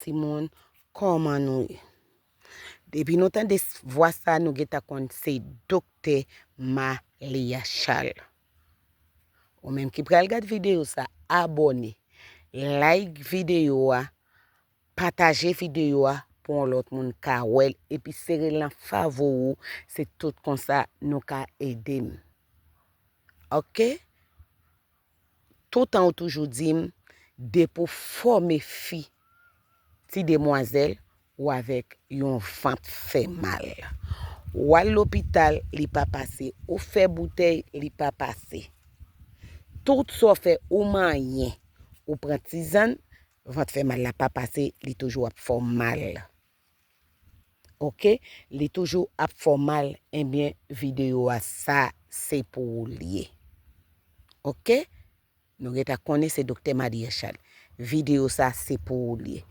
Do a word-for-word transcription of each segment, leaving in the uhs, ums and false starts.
timoun, kòman nou ye? Depi nou tande s- vwa sa, nou gentan konn se Doktè Malia Charles. Ou menm ki pral gad videyo sa, abòne, like videyo a, pataje videyo a pou yon lòt moun ka wè l, epi sere l nan favori ou, se tout konsa nou ka ede m. Oke? Toutan ou toujou di m, depi w fòme fi, ti demwazèl, ou avèk yon vant fè mal. Ou al lopital, li pa pase. Ou fè boutèy, li pa pase. Tout sa w fè, ou manyen, ou pran tizann, vant fè mal la pa pase, li toujou ap fè w mal. Oke? Li toujou ap fè w mal, ebyen, videyo a sa, se pou ou l ye. Oke? Nou gentan konnen se Doktè Malia Charles. Videyo sa, se pou ou l ye.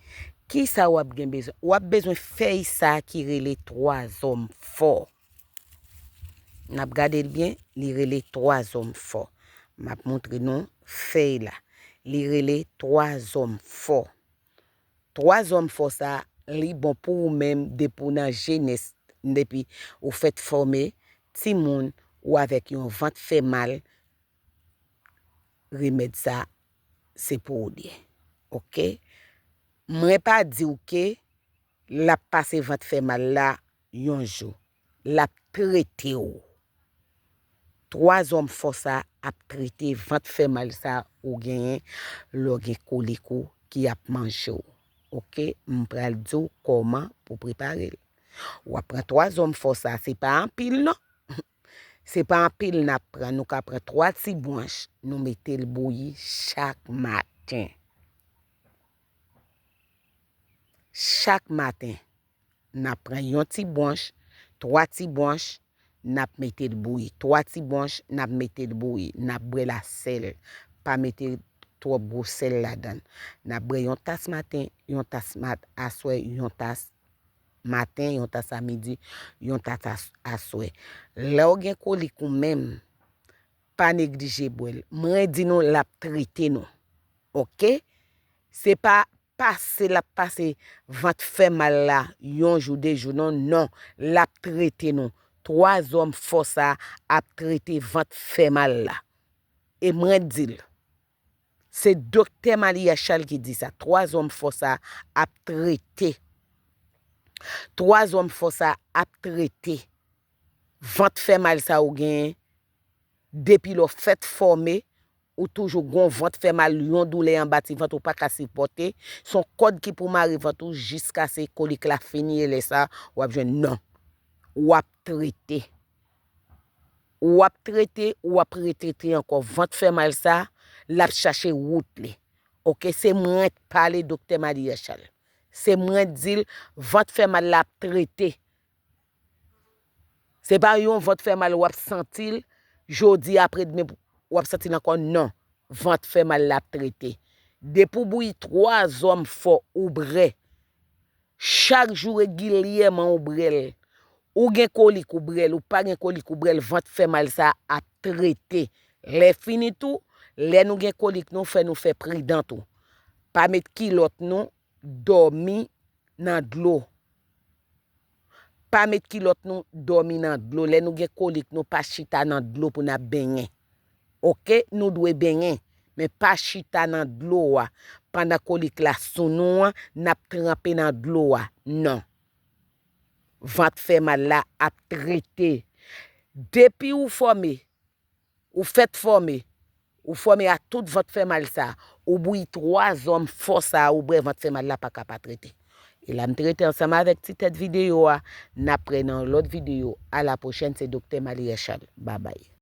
Kisa w ap gen bezwen? W ap bezwen fèy sa ki rele twa zòm fò. N ap gade l byen, li rele twa zòm fò. M ap montre nou fèy la. Li rele twa zòm fò. Twa zòm fò sa, li bon pou ou menm depi w nan jenès, depi ou fèt fòme, timoun, ou avèk yon vant fè mal, remèd sa, se pou ou l ye. Oke? Mwen pa di w ke l ap pase vant fè mal la yon jou. L ap trete w. Twa zòm fò sa ap trete vant fè mal sa ou genyen lè w gen kolik ou ki ap manje w. Oke? M pral di w kòman pou prepare l. W ap pran twa zòm fò sa, se pa anpil non. Se pa anpil n ap pran, nou ka pran twa ti bwanch, nou mete l bouyi chak maten. Chak maten, n ap pran yon ti bwanch, twa ti bwanch, n ap mete l bouyi. Twa ti bwanch, n ap mete l bouyi. N ap bwè l a sèl. Pa mete twòp gwo sèl ladan l. N ap bwè yon tas maten, yon tas mat-, aswè, yon tas maten, yon tas a midi, yon tas as-, aswè. Lè w gen kolik ou menm, pa neglije bwè l. Mwen di nou, l ap trete nou. Oke? Se pa pase, l ap pase vant fè mal la yon jou, de jou, non, non. L ap trete nou. Twa zòm fò sa ap trete vant fè mal la. E mwen di l. Se Doktè Malia Charles ki di sa. Twa zòm fò sa ap trete. Twa zòm fò sa ap trete vant fè mal sa ou genyen. Depi lè w fèt fòme, ou toujou gon vant fè mal, yon doulè anba ti vant ou pa ka sipòte. Se yon kòd ki pou mare vant ou jiskaske kolik la fini, e lè sa, w ap jwenn non. W ap trete. W ap trete, w ap retrete ankò. Vant fè mal sa, l ap chache wout li. Oke, se mwen k pale, Doktè Malia Charles. Se mwen k di l, vant fè mal la ap trete. Se pa yon vant fè mal w ap santi l, jodi, apre demen, w ap santi l ankò, non. Vant fè mal la ap trete. Depi w bouyi twa zòm fò ou bwè, chak jou regilyèman ou bwè l, ou gen kolik ou bwè l, ou pa gen kolik ou bwè l, vant fè mal sa ap trete. Lè fini tou, lè nou gen kolik nou, fè nou fè pridan tou. Pa met kilòt nou dòmi nan dlo. Pa met kilòt nou dòmi nan dlo. Lè nou gen kolik, nou pa chita nan dlo pou n ap benyen. Oke, nou dwe benyen, men pa chita nan dlo a. Pandan kolik la sou nou an, n ap tranpe nan dlo a. Non. Vant fè mal la ap trete. Depi ou fòme, ou fèt fòme, ou fòme a tout vant fè mal sa, ou bouyi twa zòm fò sa, ou bwè, vant fè mal la pa ka pa trete. E la m te rete ansanm avèk ti tèt videyo a, n ap wè nan yon lòt videyo. A la pwochèn, se Doktè Malia Charles. Babay.